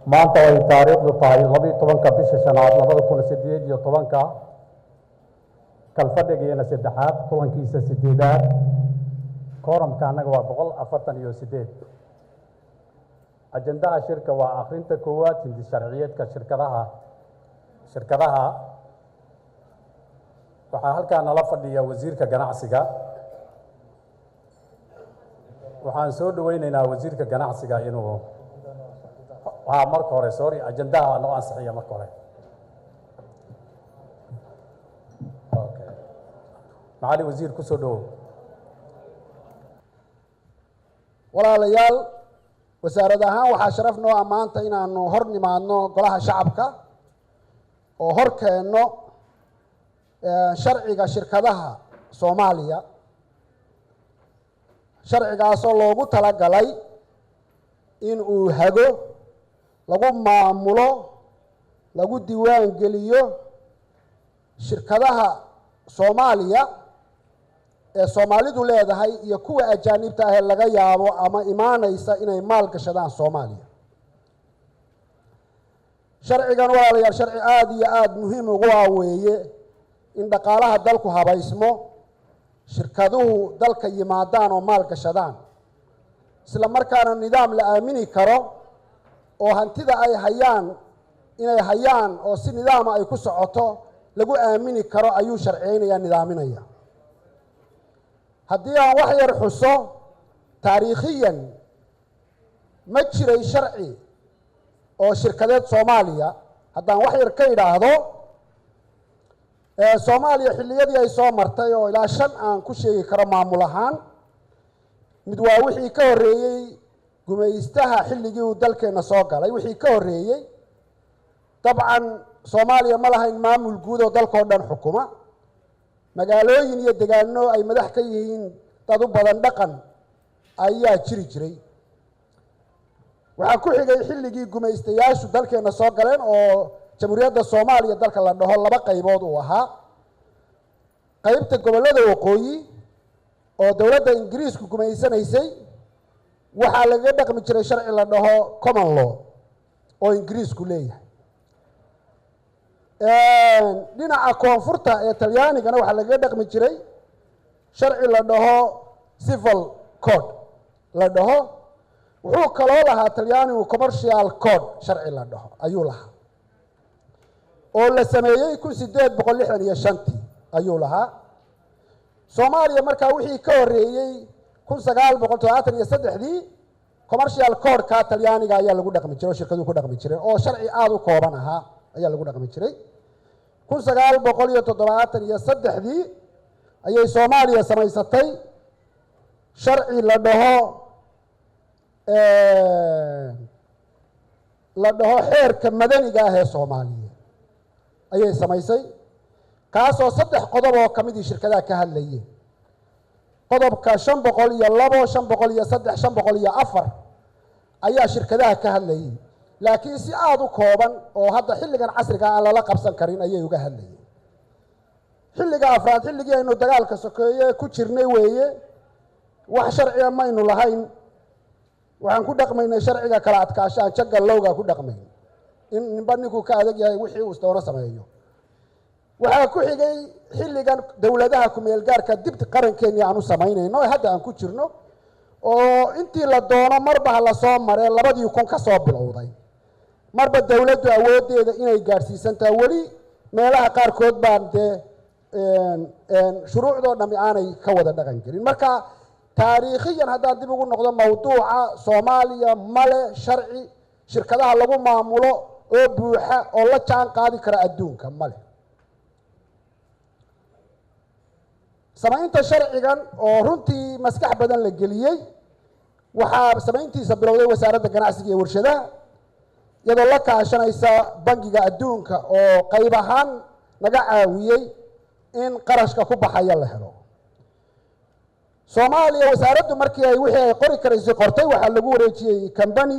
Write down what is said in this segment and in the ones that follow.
Maanta ay taariikhdu tahay 12-ka bisha shanaad 2018, kalfadhigiina saddexaad, kulankiisa sideedaad. Kooramka annaga waa 148. Ajandaha shirka waa akhrinta koowaad hindi sharciyeedka shirkadaha. Waxaa halkaa nala fadhiya wasiirka ganacsiga. Waxaan soo dhaweyneynaa wasiirka ganacsiga inuu ha marka hore, sorry, ajandaha noo ansixiya marka hore. Okay, macali wasiir, kusoo dhawow. Walaalayaal, wasaarad ahaan waxaa sharaf noo ah maanta inaanu hor nimaadno golaha shacabka oo hor keenno sharciga shirkadaha Soomaaliya, sharcigaasoo loogu talagalay in uu hago, lagu maamulo, lagu diiwaan geliyo shirkadaha Soomaaliya ee Soomaalidu leedahay iyo kuwa ajaanibta ah ee laga yaabo ama imaanaysa inay maal gashadaan Soomaaliya. Sharcigan, walaalayaal, sharci aada iyo aada muhiim ugu ah weeye in dhaqaalaha dalku habaysmo, shirkaduhu dalka yimaadaan oo maal gashadaan, isla markaana nidaam la aamini karo oo hantida ay hayaan inay hayaan oo si nidaama ay ku socoto lagu aamini karo ayuu sharciyeynaya, nidaaminaya. Haddii aan wax yar xuso, taariikhiyan ma jiray sharci oo shirkadeed Soomaaliya. Haddaan wax yar ka idhaahdo, Soomaaliya xilliyadii ay soo martay oo ilaa shan aan ku sheegi karo maamul ahaan, mid waa wixii ka horreeyey gumaystaha, xilligii uu dalkeenna soo galay. Wixii ka horreeyey, dabcan, Soomaaliya ma lahayn maamul guud oo dalkao dhan xukuma. Magaalooyin iyo degaano ay madax ka yihiin dad u badan dhaqan ayaa jiri jiray. Waxaa ku xigay xilligii gumaystayaashu dalkeenna soo galeen oo Jamhuuriyadda Soomaaliya dalka la dhaho laba qaybood uu ahaa: qaybta gobollada waqooyi oo dowladda Ingiriisku gumaysanaysay, waxaa lagaga dhaqmi jiray sharci la dhaho common law oo Ingiriisku leeyahay. Dhinaca koonfurta ee Talyaanigana waxaa lagaga dhaqmi jiray sharci la dhaho civil code la dhaho. Wuxuu kaloo lahaa Talyaanigu commercial code sharci la dhaho ayuu lahaa oo la sameeyey 1865-tii ayuu lahaa. Soomaaliya markaa wixii ka horreeyey 1973-dii commercial codeka Talyaaniga ayaa lagu dhaqmi jiray oo shirkaduhu ku dhaqmi jireen, oo sharci aada u kooban ahaa ayaa lagu dhaqmi jiray. 1973-dii ayay Soomaaliya samaysatay sharci la dhaho xeerka madaniga ah ee Soomaaliyeed ayay samaysay, kaasoo saddex qodob oo kamidii shirkadaha ka hadlayeen: qodobka 502, 503, 504 ayaa shirkadaha ka hadlayay, laakiin si aada u kooban oo hadda xilligan casriga aan lala qabsan karin ayay uga hadlayeen. Xilliga afraad, xilligii aynu dagaalka sokeeye ku jirnay weeye. Wax sharciga maynu lahayn. Waxaan ku dhaqmaynay sharciga kala adkaashaan, jagalowga ku dhaqmayn, in ninba ninkuu ka adag yahay wixii uu doono sameeyo. Waxaa ku xigay xilligan dowladaha kumeel gaarka dib qarankeenii aan u samaynayno ee hadda aan ku jirno, oo intii la doono marba ha lasoo maree 2000 ka soo bilowday, marba dowladdu awooddeeda inay gaadhsiisan tahay. Weli meelaha qaarkood baan dee shuruucdoo dhami aanay ka wada dhaqan gelin. Marka taariikhiyan haddaan dib ugu noqdo mawduuca, Soomaaliya male sharci shirkadaha lagu maamulo oo buuxa oo la jaan qaadi kara adduunka, male. Samaynta sharcigan oo runtii maskax badan la geliyey, waxaa samayntiisa bilowday Wasaaradda Ganacsiga iyo Warshadaha, iyadoo la kaashanaysa Bangiga Adduunka oo qayb ahaan naga caawiyey in qarashka ku baxaya la helo. Soomaaliya wasaaraddu markii ay wixii ay qori karaysay qortay, waxaa lagu wareejiyey company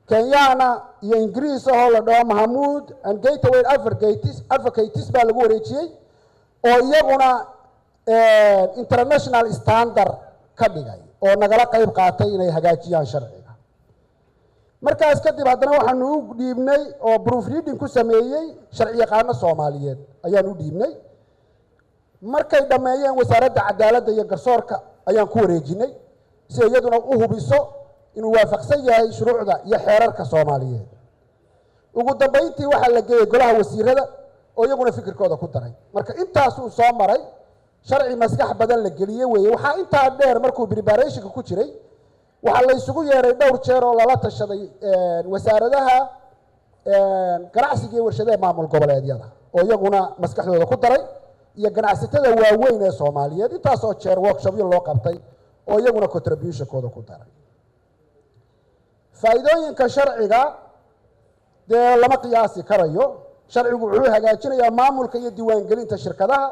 Kenyana iyo Ingiriis ahoo la dhaho Mahamuud and Gateway Advocates baa lagu wareejiyey, oo iyaguna international standard ka dhigay oo nagala qayb qaatay inay hagaajiyaan sharciga. Markaas kadib haddana waxaanu u dhiibnay oo proofreading ku sameeyey sharci yaqaano Soomaaliyeed ayaan u dhiibnay. Markay dhammeeyeen, Wasaaradda Cadaaladda iyo Garsoorka ayaan ku wareejinay si iyaduna u hubiso inuu waafaqsan yahay shuruucda iyo xeerarka Soomaaliyeed. Ugu dambayntii waxaa la geeyey golaha wasiirada oo iyaguna fikirkooda ku daray. Marka intaasuu soo maray, sharci maskax badan la geliyey weeye. Waxaa intaa dheer, markuu preparationka ku jiray, waxaa la isugu yeeray dhowr jeer oo lala tashaday wasaaradaha ganacsiga iyo warshadaha maamul goboleedyada oo iyaguna maskaxdooda ku daray, iyo ganacsatada waaweyn ee Soomaaliyeed. Intaasoo jeer workshopyo loo qabtay oo iyaguna contributionkooda ku daray. Faa'iidooyinka sharciga dee lama qiyaasi karayo. Sharcigu wuxuu hagaajinayaa maamulka iyo diiwaangelinta shirkadaha,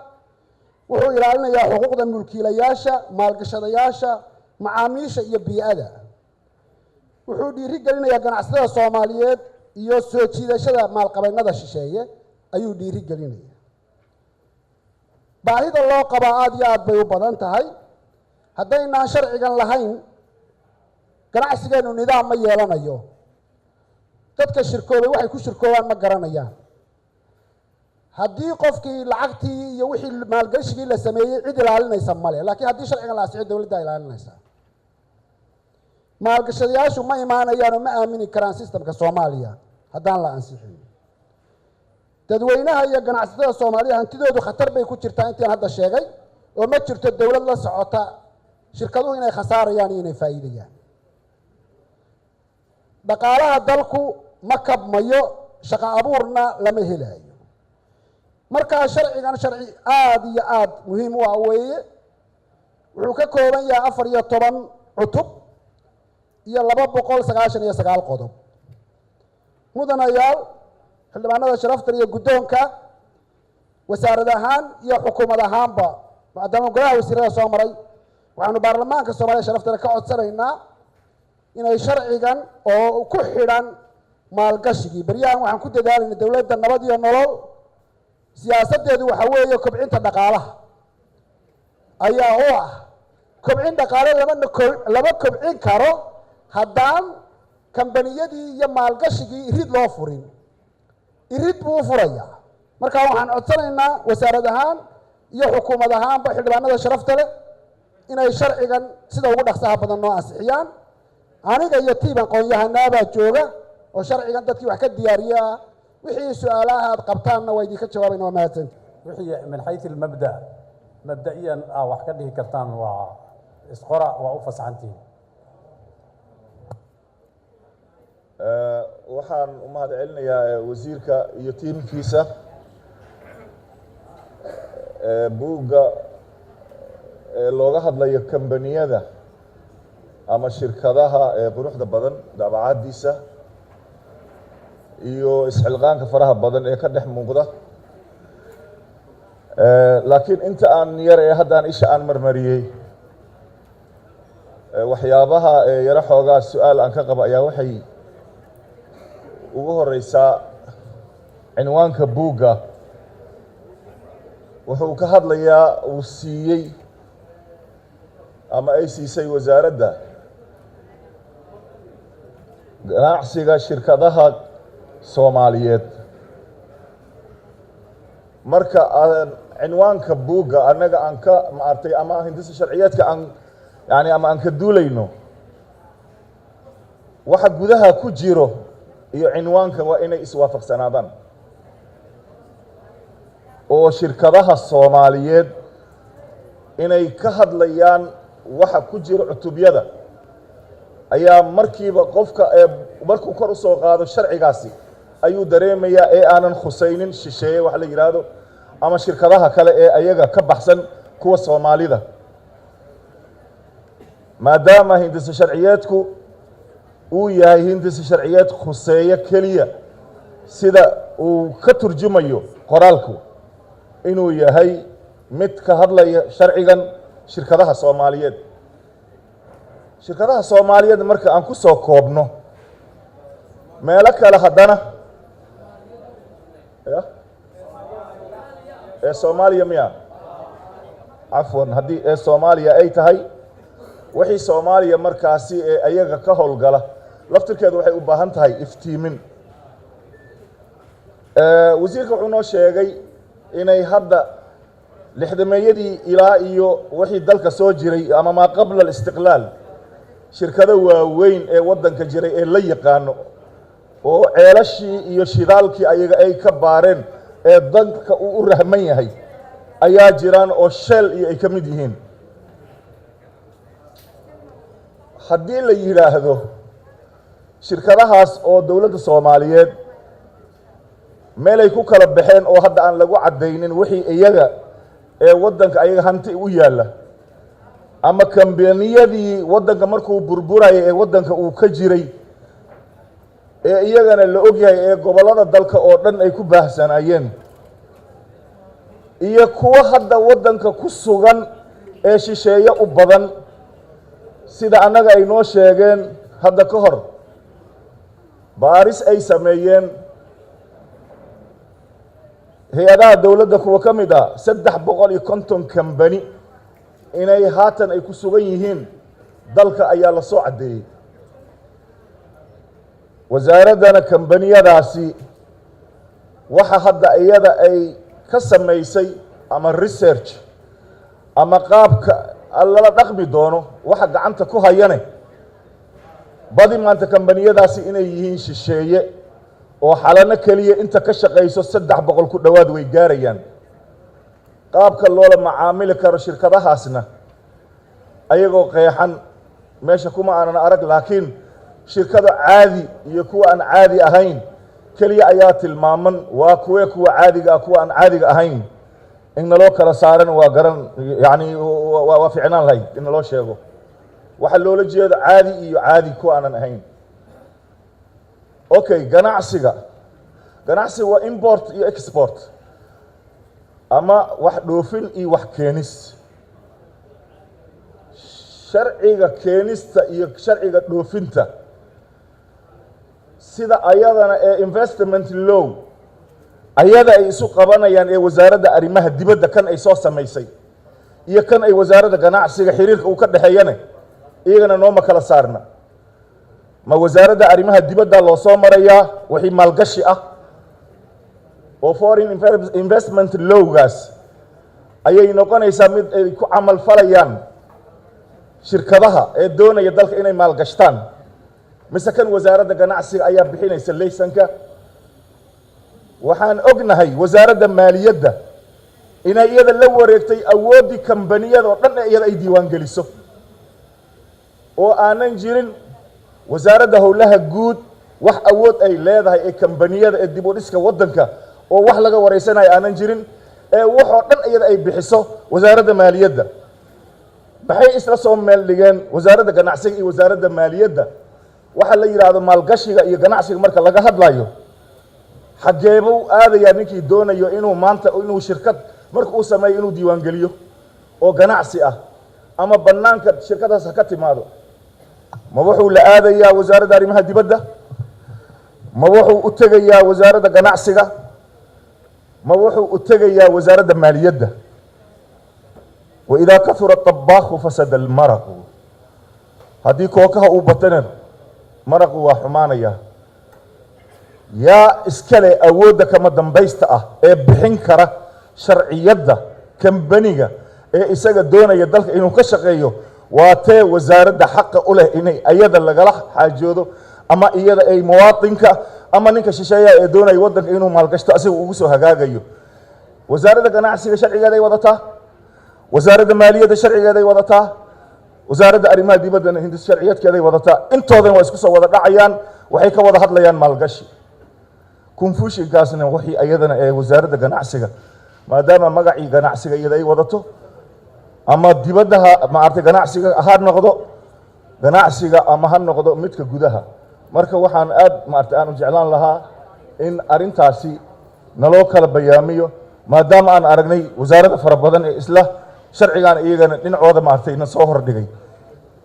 wuxuu ilaalinayaa xuquuqda mulkiilayaasha, maalgashadayaasha, macaamiisha iyo bii'ada, wuxuu dhiiri gelinayaa ganacsatada Soomaaliyeed iyo soo jiidashada maalqabeennada shisheeye ayuu dhiiri gelinaya. Baahida loo qabaa aada iyo aad bay u badan tahay. Haddaynaan sharcigan lahayn, ganacsigeenu nidaam ma yeelanayo. Dadka shirkoobay waxay ku shirkoobaan ma garanayaan. Haddii qofkii lacagtii iyo wixii maalgashigii la sameeyey, cid ilaalinaysa male. Laakiin haddii sharcigan la asixiyo, dowladdaa ilaalinaysa. Maalgashadayaashu ma imaanayaan oo ma aamini karaan systemka Soomaaliya haddaan la ansixin. Dadweynaha iyo ganacsatada Soomaaliya hantidoodu khatar bay ku jirtaa intiin hadda sheegay, oo ma jirto dowlad la socota shirkaduhu inay khasaarayaan iyo inay faa'iidayaan. Dhaqaalaha dalku ma kabmayo, shaqo abuurna lama helayo. Markaa sharcigan sharci aada iyo aada muhiim u ah weeye. Wuxuu ka kooban yahay 14 cutub iyo 299 qodob. Mudanayaal xildhibaanada sharaftan iyo guddoonka, wasaarad ahaan iyo xukuumad ahaanba, maadaama golaha wasiirada soo maray, waxaanu baarlamaanka Soomaliya sharaftale ka codsanaynaa inay sharcigan oo ku xidhan maalgashigii beryahan waxaan ku dadaalayna. Dowladda Nabad iyo Nolol siyaasaddeedu waxa weeye kobcinta dhaqaalaha ayaa u ah. Kobcin dhaqaale lama kobcin karo haddaan kambaniyadii iyo maalgashigii irid loo furin. Irid buu u furayaa. Marka waxaan codsanaynaa wasaarad ahaan iyo xukuumad ahaanba xildhibaanada sharafta leh inay sharcigan sida ugu dhaqsaha badan noo ansixiyaan. Aniga iyo team aqoon-yahanaabaa jooga oo sharcigan dadkii wax ka diyaariye ah. Wixii su-aalaha aad qabtaanna waa idinka jawaabayna. Waa mahadsanta. Wixii من حيث المبدأ, مبدئيا wax ka dhihi kartaan waa isqora, waa u fasaxantihiin. Waxaan u mahad celinayaa wasiirka iyo tiimkiisa buugga looga hadlayo kambaniyada ama shirkadaha ee quruxda badan, daabacadiisa iyo isxilqaanka faraha badan ee ka dhex muuqda. Laakiin inta aan yar ee haddaan isha aan marmariyey, waxyaabaha yaro xoogaa su-aal aan ka qabo ayaa waxay ugu horeysaa cinwaanka buugga. Wuxuu ka hadlayaa uu siiyey ama ay siisay Wasaaradda Ganacsiga shirkadaha Soomaaliyeed. Marka aan cinwaanka buugga annaga aan ka maartay ama hindisa sharciyeedka aan yani ama aan ka duulayno, waxa gudaha ku jiro iyo cinwaanka waa inay iswaafaqsanaadaan, oo shirkadaha Soomaaliyeed inay ka hadlayaan waxa ku jiro cutubyada ayaa markiiba qofka ee markuu kor usoo qaado sharcigaasi ayuu dareemayaa ee aanan khusaynin shisheeye wax la yidhaahdo ama shirkadaha kale ee ayaga ka baxsan kuwa Soomaalida, maadaama hindise sharciyeedku uu yahay hindise sharciyeed khuseeyo keliya, sida uu ka turjumayo qoraalku, inuu yahay mid ka hadlaya sharcigan shirkadaha Soomaaliyeed. Shirkadaha Soomaaliyeed marka aan ku soo koobno meelo kale haddana ya ee Soomaaliya miya, cafwan, haddii ee Soomaaliya ay tahay, wixii Soomaaliya markaasi ee ayaga ka howlgala Laftirkeedu waxay u baahan tahay iftiimin. Wasiirka wuxuu noo sheegay inay hadda 60-meeyadii ilaa iyo wixii dalka soo jiray ama maa qabla alistiqlaal shirkado waaweyn ee waddanka jiray ee la yaqaano oo ceelashii iyo shidaalkii ayaga ay ka baareen ee dalka uu u rahman yahay ayaa jiraan, oo Shell iyo ay ka mid yihiin. Haddii la yidhaahdo shirkadahaas oo dowladda Soomaaliyeed meelay ku kala baxeen oo hadda aan lagu caddaynin wixii iyaga ee waddanka ayaga hanti u yaalla ama kambaniyadii waddanka markuu burburayay ee waddanka uu ka jiray ee iyagana la ogyahay ee gobollada dalka oo dhan ay ku baahsanaayeen, iyo kuwo hadda waddanka ku sugan ee shisheeye u badan, sida annaga ay noo sheegeen hadda ka hor baaris ay sameeyeen hay-adaha dowladda kuwa ka mid ah, 350 kambani inay haatan ay ku sugan yihiin dalka ayaa la soo caddeeyey. Wasaaraddana kambaniyadaasi waxa hadda iyada ay ka samaysay ama research ama qaabka lala dhaqmi doono waxa gacanta ku hayane, badi maanta kambaniyadaasi inay yihiin shisheeye oo Xalano keliya inta ka shaqayso 300 ku dhowaad way gaarayaan. Qaabka loola macaamili karo shirkadahaasna ayagoo qeexan meesha kuma aanan arag, laakiin shirkado caadi iyo kuwa aan caadi ahayn keliya ayaa tilmaaman. Waa kuwee kuwa caadiga ah, kuwa aan caadiga ahayn in naloo kala saaran waa garan, yacni waa ficnaan lahayd in naloo sheego waxaa loola jeedo caadi iyo caadi kuwa aanan ahayn. Okay, ganacsiga waa import iyo export ama wax dhoofin iyo wax keenis. Sharciga keenista iyo sharciga dhoofinta sida ayadana ee investment law ayada ay isu qabanayaan ee Wasaaradda Arrimaha Dibadda kan ay soo samaysay iyo kan ay Wasaaradda Ganacsiga xiriirka uu ka dhexeeyane, iyagana nooma kala saarna. Ma Wasaaradda Arrimaha Dibadda loo soo marayaa wixii maalgashi ah oo foreign investment lawgaas ayay noqonaysaa mid ay ku camal falayaan shirkadaha ee doonaya dalka inay maalgashtaan, mise kan Wasaaradda Ganacsiga ayaa bixinaysa laysanka? Waxaan ognahay Wasaaradda Maaliyadda inay iyada la wareegtay awooddii kambaniyada oo dhan ee iyada ay diiwaan geliso, oo aanan jirin Wasaaradda Howlaha Guud wax awood ay leedahay ee kambaniyada ee dib u dhiska waddanka oo wax laga wareysanayo aanan jirin, ee waxoo dhan iyada ay bixiso Wasaaradda Maaliyadda. Maxay isla soo meel dhigeen Wasaaradda Ganacsiga iyo Wasaaradda Maaliyadda? Waxaa la yidhaahdo maalgashiga iyo ganacsiga marka laga hadlayo, xageebuu aadayaa ninkii doonayo inuu maanta inuu shirkad marka uu sameeyo inuu diiwaangeliyo oo ganacsi ah ama bannaanka shirkadaas ha ka timaado? Ma wuxuu la aadayaa Wasaaradda Arrimaha Dibadda? Ma wuxuu u tegayaa Wasaaradda Ganacsiga? Ma wuxuu u tegayaa Wasaaradda Maaliyadda? وإذا كثر الطباخ فسد المرق. Haddii kookaha uu batana, maraqu waa xumaanaya. Yaa iskale awoodda kama dambaysta ah ee bixin kara sharciyadda kambaniga ee isaga doonaya dalka inuu ka shaqeeyo? Waa tee wasaaradda xaqa u leh inay ayada lagala xaajoodo ama iyada ay muwaatinka ama ninka shisheeyaha ee doonaya waddanka inuu maalgashto asiga ugu soo hagaagayo? Wasaaradda Ganacsiga sharcigeeday wadataa, Wasaaradda Maaliyadda sharcigeeday wadataa, Wasaaradda Arrimaha Dibaddana hindis sharciyeedkeeday wadataa. Intoodan waa isku soo wada dhacayaan, waxay ka wada hadlayaan maalgashi. Confusionkaasna wixii ayadana ee Wasaaradda Ganacsiga, maadaama magacii ganacsiga iyada ay wadato, ama dibadda ha maaragtay ganacsiga ha noqdo ganacsiga ama ha noqdo midka gudaha. Marka waxaan aad maaragtay aan u jeclaan lahaa in arrintaasi naloo kala bayaamiyo, maadaama aan aragnay wasaaradda fara badan ee isla sharcigan iyagana dhinacooda maaragtay na soo hordhigay.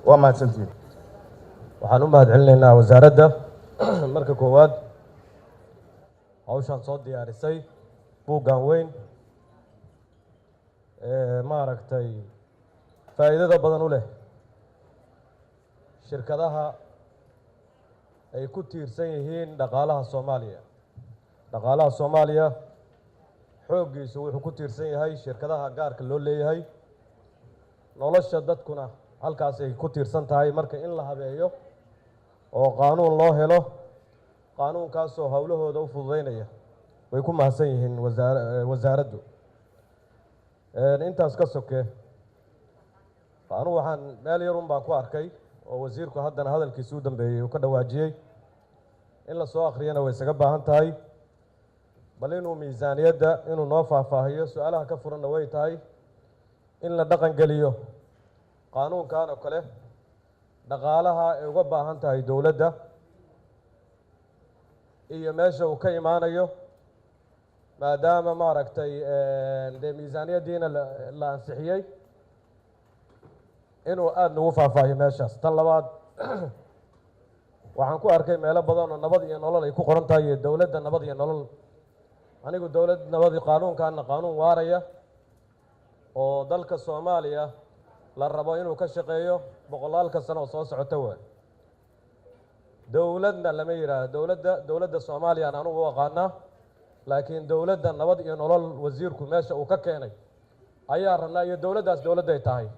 Waa mahadsantihin. Waxaan u mahad celinaynaa wasaaradda marka koowaad hawshaan soo diyaarisay buuggan weyn ee maaragtay faa'iidada badan u leh shirkadaha. ay ku tiirsan yihiin dhaqaalaha Soomaaliya. Dhaqaalaha Soomaaliya xooggiisu wuxuu ku tiirsan yahay shirkadaha gaarka loo leeyahay, nolosha dadkuna halkaas ay ku tiirsan tahay. Marka in la habeeyo oo qaanuun loo helo, qaanuunkaasoo howlahooda u fududeynaya, way ku mahadsan yihiin wasaaraddu. Intaas ka soke, anugu waxaan meel yarun baan ku arkay oo wasiirku haddana hadalkiisa u dambeeyey uu ka dhawaajiyey, in la soo akhriyana way isaga baahan tahay, bal inuu miisaaniyadda inuu noo faahfaahiyo, su-aalaha ka furanna way tahay in la dhaqan geliyo qaanuunkan oo kale, dhaqaalaha ay uga baahan tahay dowladda iyo meesha uu ka imaanayo, maadaama maaragtay dee miisaaniyaddiina la ansixiyey, inuu aada nagu faahfaahiyo meeshaas. Tan labaad, waxaan ku arkay meelo badan oo Nabad iyo Nolol ay ku qoran tahay iyo dowladda Nabad iyo Nolol. Anigu dowlad nabad, qaanuunkaana qaanuun waaraya oo dalka Soomaaliya la rabo inuu ka shaqeeyo boqolaalka sano oo soo socota waay. Dowladna lama yidhaahdo dowladda, dowladda Soomaaliyaan anugu u aqaanaa, laakiin dowladda Nabad iyo Nolol wasiirku meesha uu ka keenay ayaa rabnaa, iyo dowladdaas dowladday tahay.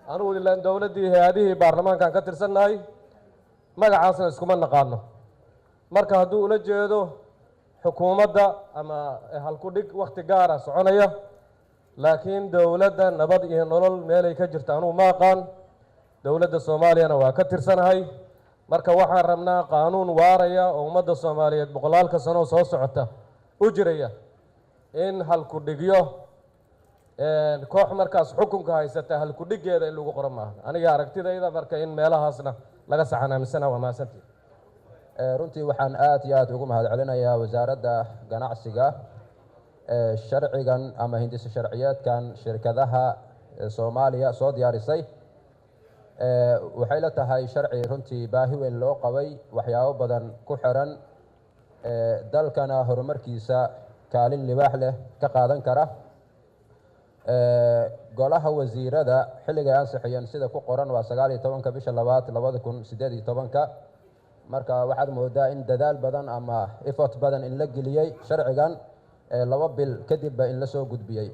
Anugu ilaan dowladdii hay-adihii baarlamaankan ka tirsannahay, magacaasna iskuma naqaano. Marka hadduu ula jeedo xukuumadda ama halku-dhig wakhti gaara soconaya, laakiin dowladda Nabad iyo Nolol meelay ka jirta anugu ma aqaan, dowladda Soomaaliyana waa ka tirsanahay. Marka waxaan rabnaa qaanuun waaraya oo ummadda Soomaaliyeed boqolaalka sano soo socota u jiraya. In halku-dhigyo koox markaas xukunka haysata halku-dhiggeeda in lagu qoro maaha aniga aragtidayda. Marka in meelahaasna laga saxan aaminsana. Waa mahadsantii. Runtii waxaan aad iyo aad ugu mahad celinayaa Wasaaradda Ganacsiga sharcigan ama hindise sharciyeedkan shirkadaha Soomaaliya soo diyaarisay. Waxay la tahay sharci runtii baahi weyn loo qabay, waxyaabo badan ku xiran, dalkana horumarkiisa kaalin libaax leh ka qaadan kara. Golaha wasiirada xilligay ansixiyeen, sida ku qoran, waa 19-ka bisha labaad 2018-ka. Marka waxaad moodaa in dadaal badan ama effort badan in la geliyey sharcigan, 2 bil kadibba in la soo gudbiyey.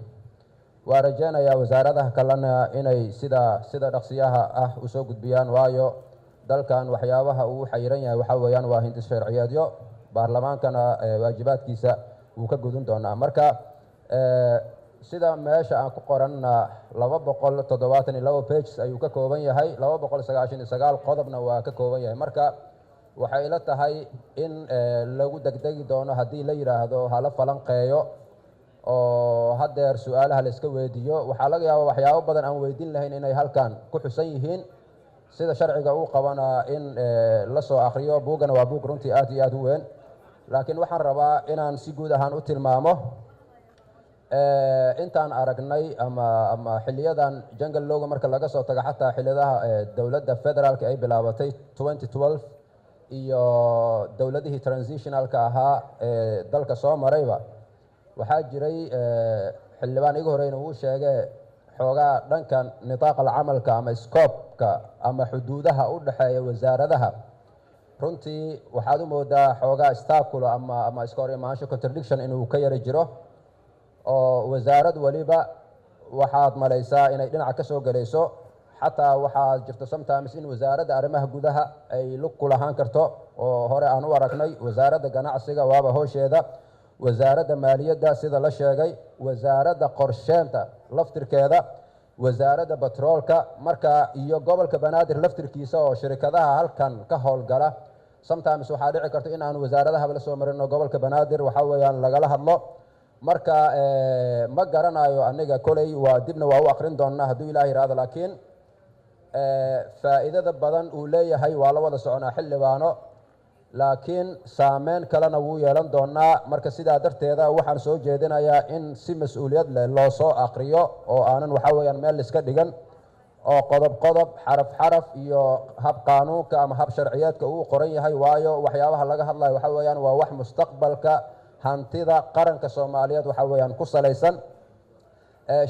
Waa rajeynayaa wasaaradaha kalena inay sida dhaqsiyaha ah usoo gudbiyaan, waayo dalkan waxyaabaha uu xayiran yahay waxaa weeyaan waa hindis sharciyeedyo, baarlamaankana waajibaadkiisa wuu ka gudun doonaa. Marka sida meesha aan ku qoranna, 272 pages ayuu ka kooban yahay, 299 qodobna waa ka kooban yahay. Marka waxay ila tahay in lagu degdegi doono haddii la yidhaahdo hala falanqeeyo oo haddeer su-aalaha la iska weydiiyo. Waxaa laga yaaba waxyaabo badan aan weydiin lahayn inay halkan ku xusan yihiin. Sida sharciga uu qabana in la soo akriyo buuggana, waa buug runtii aad iyo aad u weyn. Laakiin waxaan rabaa inaan si guud ahaan u tilmaamo intaan aragnay ama xiliyadan jungle law-ga marka laga soo tago, xataa xiliyadaha dowladda federaalka ay bilaabatay 2012 iyo dowladihii transitionalka ahaa ee dalka soo marayba, waxaa jiray, xildhibaan iga horeyna uu sheegee, xoogaa dhankan nitaaq alcamalka ama scope-ka ama xuduudaha u dhexeeya wasaaradaha. Runtii waxaad u moodaa xoogaa staculo ama iska hor imaansho, contradiction, inuu ka yara jiro, oo wasaarad waliba waxaad malaysaa inay dhinaca ka soo gelayso. Xataa waxaa jirto sometimes in Wasaaradda Arrimaha Gudaha ay lug ku lahaan karto, oo hore aan u aragnay. Wasaaradda Ganacsiga waaba howsheeda, Wasaaradda Maaliyadda sida la sheegay, Wasaaradda Qorsheynta laftirkeeda, Wasaaradda Batroolka, marka iyo gobolka Banaadir laftirkiisa oo shirkadaha halkan ka howlgala. Sometimes waxaa dhici karta in aan wasaaradahaba la soo marino, gobolka Banaadir waxaa weeyaan lagala hadlo. Marka ma garanayo aniga, koley waa dibna waa u akrin doonaa hadduu Ilaah yihahdo, laakiin faa'iidada badan uu leeyahay waa la wada soconaa, xildhibaano, laakiin saameyn kalena wuu yeelan doonaa. Marka sidaa darteeda waxaan soo jeedinayaa in si mas-uuliyad leh loo soo akriyo, oo aanan waxaa weeyaan meel iska dhigan, oo qodob qodob, xaraf xaraf iyo hab qaanuunka ama hab sharciyeedka uu qoran yahay, waayo waxyaabaha laga hadlayo waxa weeyaan waa wax mustaqbalka hantida qaranka Soomaaliyeed waxa weeyaan ku salaysan.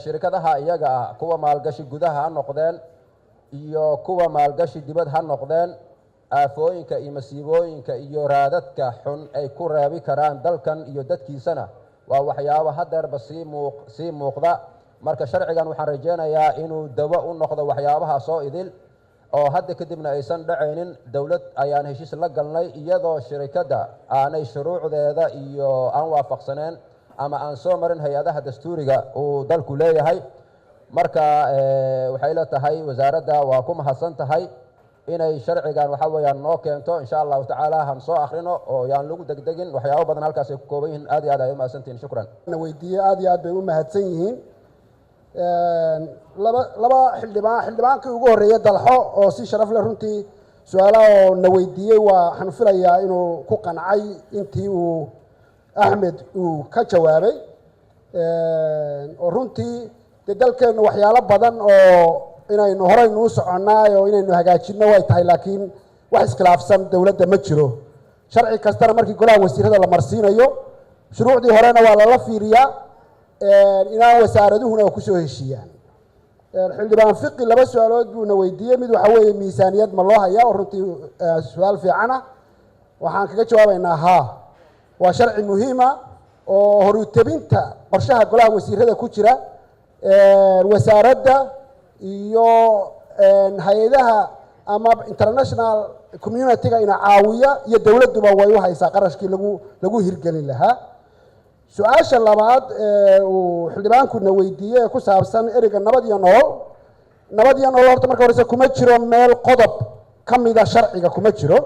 Shirkadaha iyaga ah, kuwa maalgashi gudaha ha noqdeen iyo kuwa maalgashi dibad ha noqdeen. Aafooyinka iyo masiibooyinka iyo raadadka xun ay ku reebi karaan dalkan iyo dadkiisana waa waxyaabo hadeerba sii muuqda. Marka sharcigan waxaan rajeynayaa inuu dawo u noqdo waxyaabaha soo idil oo hadda kadibna aysan dhacaynin. Dowlad ayaan heshiis la galnay iyadoo shirikadda aanay shuruucdeeda iyo aan waafaqsaneen ama aan soo marin hay-adaha dastuuriga uu dalku leeyahay. Marka waxay la tahay wasaaradda waa ku mahadsan tahay inay sharcigan waxa weeyaan noo keento. Insha Allahu tacaala han soo akhrino oo yaan lagu degdegin. Waxyaabo badan halkaas ay ku kooban yihiin. Aad iyo aad ay u mahadsantihiin. Shukran. Na weydiiyey, aad iyo aad bay u mahadsan yihiin. Laba xildhibaan, xildhibaankii ugu horreeyey Dalxo oo si sharaf leh runtii su-aalaha oo na weydiiyey, waa waxaan filayaa inuu ku qancay intii uu Axmed uu ka jawaabay, oo runtii dee dalkeennu waxyaalo badan oo inaynu horeynu u soconnaa oo inaynu hagaajinno way tahay, laakiin wax iskhilaafsan dowladda ma jiro. Sharci kastana markii golaha wasiirada la marsiinayo, shuruucdii horena waa lala fiiriyaa, inaan wasaaraduhuna oo kusoo heshiiyaan. Xildhibaan Fiqi laba su-aalood buuna weydiiyey. Mid waxa weeye miisaaniyad ma loo hayaa, oo runtii su-aal fiican ah. Waxaan kaga jawaabaynaa haa, waa sharci muhiima oo horutebinta qorshaha golaha wasiirada ku jira. Wasaaradda iyo hay-adaha ama international community-ga ina caawiya iyo dowladduba way u haysaa qarashkii lagu hirgelin lahaa. Su-aasha labaad ee uu xildhibaankuna weydiiyey ee ku saabsan ereyga nabad iyo nolol, nabad iyo nolol horta marka horeyse kuma jiro meel qodob ka mida sharciga, kuma jiro.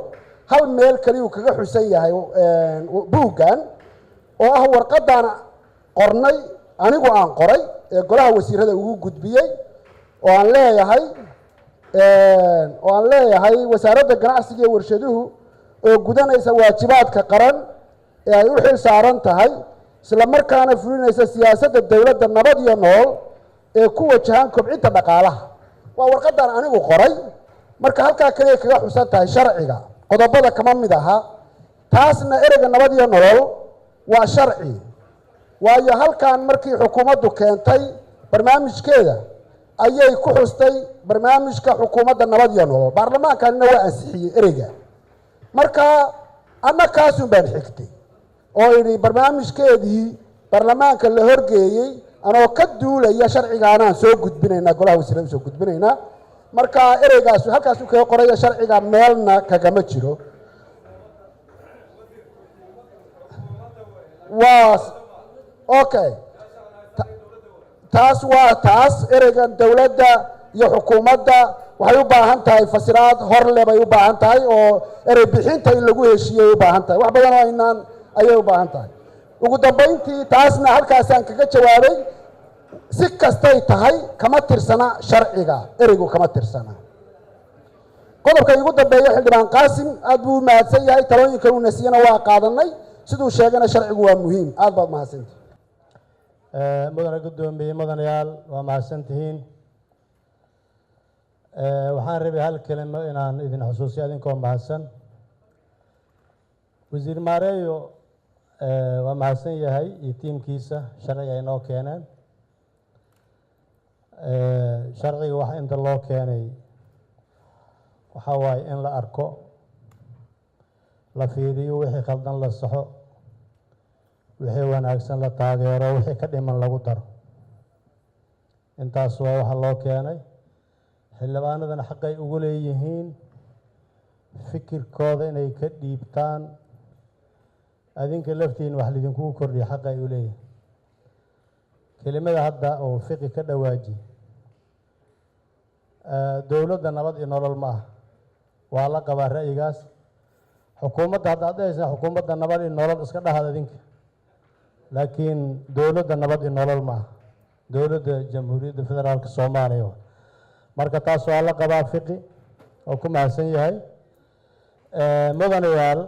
Hal meel kaliya uu kaga xusan yahay buuggan oo ah warqadan qornay, anigu aan qoray ee golaha wasiirada ugu gudbiyey, oo aan leeyahay wasaaradda ganacsiga iyo warshaduhu oo gudanaysa waajibaadka qaran ee ay u xil saaran tahay, isla markaana fulinaysa siyaasadda dowladda nabad iyo nolol ee ku wajahan kobcinta dhaqaalaha. Waa warqadan anigu qoray. Marka halkaa kaliya kaga xusan tahay, sharciga qodobada kama mid aha. Taasna ereyga nabad iyo nolol waa sharci, waayo halkan markii xukuumaddu keentay barnaamijkeeda ayay ku xustay barnaamijka xukuumadda nabad iyo nolol, baarlamaankanina waa ansixiyey ereyga. Marka anna kaasun baan xigtay oo idhi barnaamijkeedii baarlamaanka la horgeeyey anoo ka duulaya sharcigaanaan soo gudbinaynaa, golaha wasiirada usoo gudbinaynaa. Marka ereygaas halkaasuu kaga qoraya, sharciga meelna kagama jiro. Waa okay, taas waa taas. Ereygan dowladda iyo xukuumadda waxay u baahan tahay fasiraad horle bay u baahan tahay, oo erey bixinta in lagu heshiiyey u baahan tahay, wax badan oo aynaan ayay u baahan tahay. Ugu dambayntii taasna halkaasaan kaga jawaabay. Si kastay tahay kama tirsana sharciga, ereygu kama tirsana. Qodobka igu dambeeya, xildhibaan Qaasim aad buu u mahadsan yahay, talooyinka uuna siiyana waa qaadanay. Siduu sheegana sharcigu waa muhiim. Aad baad mahadsantihi. Mudane guddoomiye, mudanayaal, waa mahadsantihiin. Waxaan rabay hal kelimo inaan idin xusuusiyo adinkoo mahadsan. Wasiir Maareeyo waa mahadsan yahay iyo tiimkiisa sharciga ay noo keeneen. Sharciga wax inta loo keenay waxaa waaye in la arko, la fiiriyo, wixii khaldan la saxo, wixii wanaagsan la taageero, wixii ka dhiman lagu daro. Intaas waa waxa loo keenay. Xildhibaanadana xaqay ugu leeyihiin fikirkooda inay ka dhiibtaan. Adinka laftiin wax lidinkugu kordhiya xaqa ay u leeyihiin. Kelimada hadda oo Fiqi ka dhawaaji, dowladda nabad iyo nolol ma ah, waa la qabaa ra'yigaas. Xukuumadda hadda ad dhahaysaa xukuumadda nabad iyo nolol iska dhahad adinka, laakiin dowladda nabad iyo nolol ma ah, dowladda Jamhuuriyadda Federaalka Soomaaliya. Marka taas waa la qabaa Fiqi oo ku mahadsan yahay. Mudanayaal,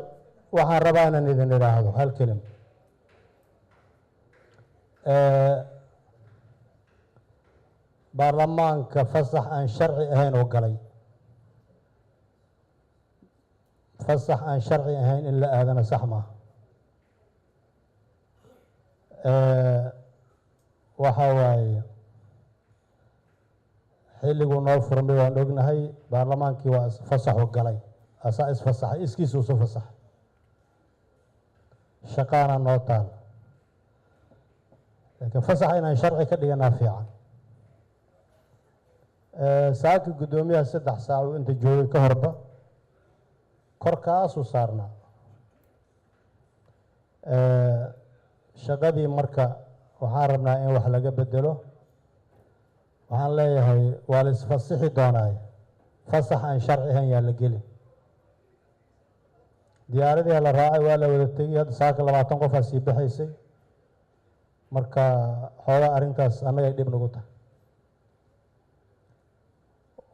waxaan rabaa inaan idin idhaahdo hal kelim. Baarlamaanka fasax aan sharci ahayn oo galay, fasax aan sharci ahayn in la aadana sax maaha. Waxa waaye xilliguu noo furmay waan ognahay. Baarlamaankii waa fasaxu galay, Asaa isfasaxay, iskiisa usu fasaxay. Shaqaana noo taal, laakiin fasaxa inaan sharci ka dhiganaa fiican. Saaka guddoomiyaha 3 saac uu inta joogay ka horba korkaasuu saarnaa shaqadii. Marka waxaan rabnaa in wax laga bedelo. Waxaan leeyahay, waa la isfasixi doonaay, fasax aan sharci ahayn yaa la gelin. Diyaaradii la raacay, waa la wada tegey. Hadda saaka 20 qofaa sii baxaysay. Marka xoogaa arrintaas annagay dhib nagu tahay.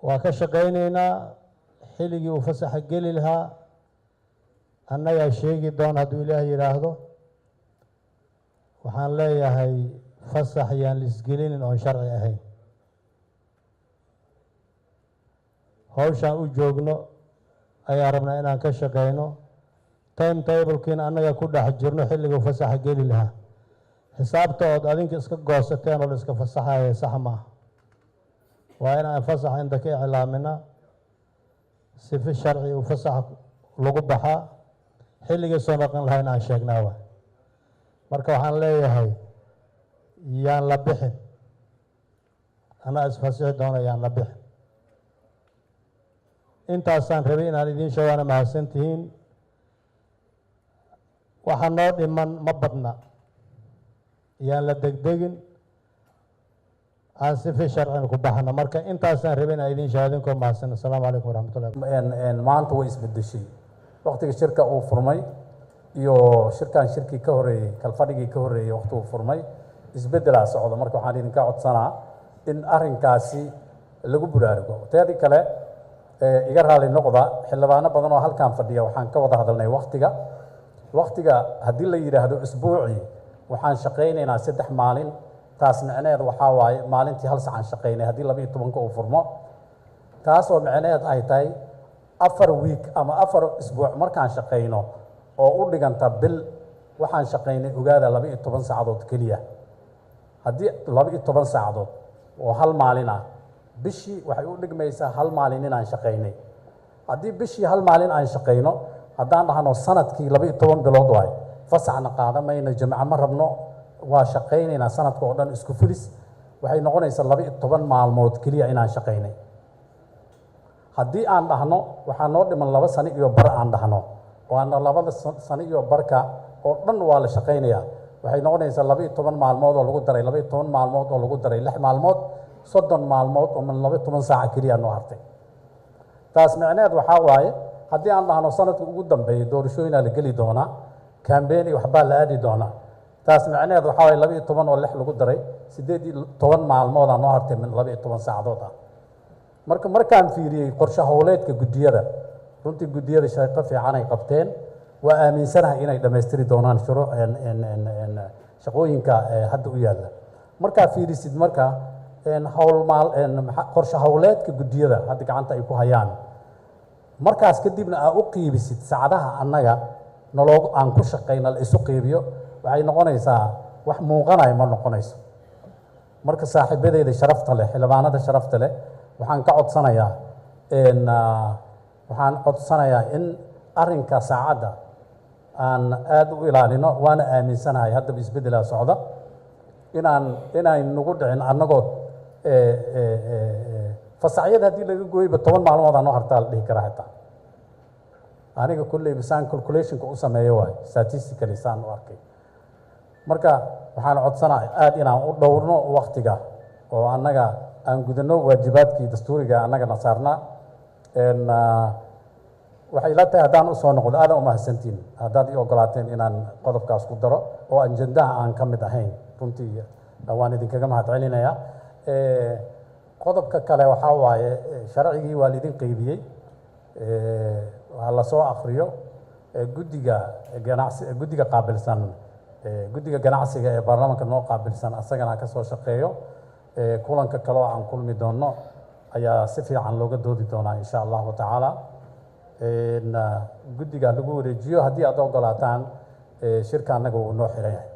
Waa ka shaqaynaynaa. Xilligii uu fasaxa geli lahaa annagaa sheegi doona, hadduu Ilaah yidhaahdo. Waxaan leeyahay, fasax yaan laisgelinin oon sharci ahayn. Hawshaan u joogno ayaa rabnaa inaan ka shaqeyno, time tablekiina annaga ku dhex jirno. Xilliguu fasaxa geli lahaa, xisaabta ood adinka iska goosateen oo la iska fasaxaya sax maaha. Waa inaan fasaxa inta ka iclaamina, sifi sharci uu fasaxa lagu baxaa, xilligii soo noqon lahaa in aan sheegnaa waay. Marka waxaan leeyahay, yaan la bixin. Anaa isfasixi doona, yaan la bixin. Intaasaan rabay inaan idiin sheego, waana mahadsantihiin. Waxa noo dhiman ma badna, yaan la degdegin, aan sifi sharcina ku baxno. Marka intaasaan rabay inaan idiin sheego. Idinkoo mahadsan, asalaamu calaykum waraxmatullahi. Maanta way isbedeshay waqtiga shirka uu furmay iyo shirkan shirkii ka horeeyey, kalfadhigii ka horeeyey waqti uu furmay, isbeddelaa socda. Marka waxaan idinka codsanaa in arrinkaasi lagu buraarugo. Teedii kale, iga raali noqda, xildhibaano badan oo halkan fadhiya waxaan ka wada hadalnay waqtiga. Haddii la yidhaahdo isbuucii waxaan shaqaynaynaa 3 maalin, taas micneheed waxaa waaye maalintii hal sacaan shaqaynay haddii 12-ka uu furmo, taasoo micneheed ay tahay 4 week ama 4 isbuuc markaan shaqayno oo u dhiganta bil, waxaan shaqaynay, ogaada, 12 saacadood keliya. Haddii 12 saacadood oo hal maalin ah, bishii waxay u dhigmaysaa hal maalin inaan shaqaynay. Haddii bishii hal maalin aan shaqayno, haddaan dhahno sanadkii 12 bilood waay, fasaxna qaadan mayno, jimco ma rabno, waa shaqaynaynaa sanadka oo dhan isku fulis, waxay noqonaysaa 12 maalmood keliya inaan shaqaynay. Haddii aan dhahno waxaa noo dhiman 2 sano iyo bar, aan dhahno waana labada sano iyo barka oo dhan waa la shaqaynayaa, waxay noqonaysaa 12 maalmood oo lagu daray 12 maalmood oo lagu daray 6 maalmood, 30 maalmood oo min 12 saaca keliya noo hartay. Taas micneheed waxaa waaye, haddii aan dhahno sanadka ugu dambeeya doorashooyinaa la geli doonaa, campaign iyo waxbaa la aadi doonaa, taas micneheed waxaa waaye 12 oo 6 lagu daray, 18 maalmoodaa noo hartay min 12 saacadood ah. Marka markaan fiiriyey qorshe howleedka guddiyada, runtii guddiyada shaqo fiican ay qabteen. Waa aaminsanahay inay dhammaystiri doonaan shuruuc shaqooyinka hadda u yaalla. Markaa fiirisid marka howl maal qorshe howleedka guddiyada hadda gacanta ay ku hayaan, markaas kadibna aa u qiibisid saacadaha annaga noloog aan ku shaqayna, la isu qiibiyo, waxay noqonaysaa wax muuqanaya ma noqonayso. Marka saaxiibadeyda sharafta leh, xildhibaanada sharafta leh, waxaan ka codsanayaa, waxaan codsanayaa in arrinka saacadda aan aada u ilaalino. Waana aaminsanahay haddaba isbeddelaa socda, inaan nagu dhicin annagoo fasaxyada haddii laga gooyba 10 maalmood aa noo hartaa la dhihi karaa xitaa. Aniga kulleyba saan calculationka u sameeyo waay, statistically saan u arkay. Marka waxaan codsanaya aada inaan u dhowrno waktiga oo annaga aan gudano waajibaadkii dastuuriga annagana saarnaa. Waxay ila tahay, haddaan usoo noqdo, aadan umahadsantiin haddaad ii ogolaateen inaan qodobkaas ku daro oo ajendaha aan ka mid ahayn. Runtii waan idinkaga mahad celinayaa. Qodobka kale waxaa waaye, sharcigii waa laidin qeybiyey, waa lasoo akriyo. Guddiga ganacsi, guddiga qaabilsan, guddiga ganacsiga ee baarlamaanka noo qaabilsan, asagana ka soo shaqeeyo. Kulanka kale oo aan kulmi doono ayaa si fiican looga doodi doonaa, insha Allahu tacaala. Guddiga lagu wareejiyo haddii aad ogolaataan. Shirka annaga uu noo xiran yahay.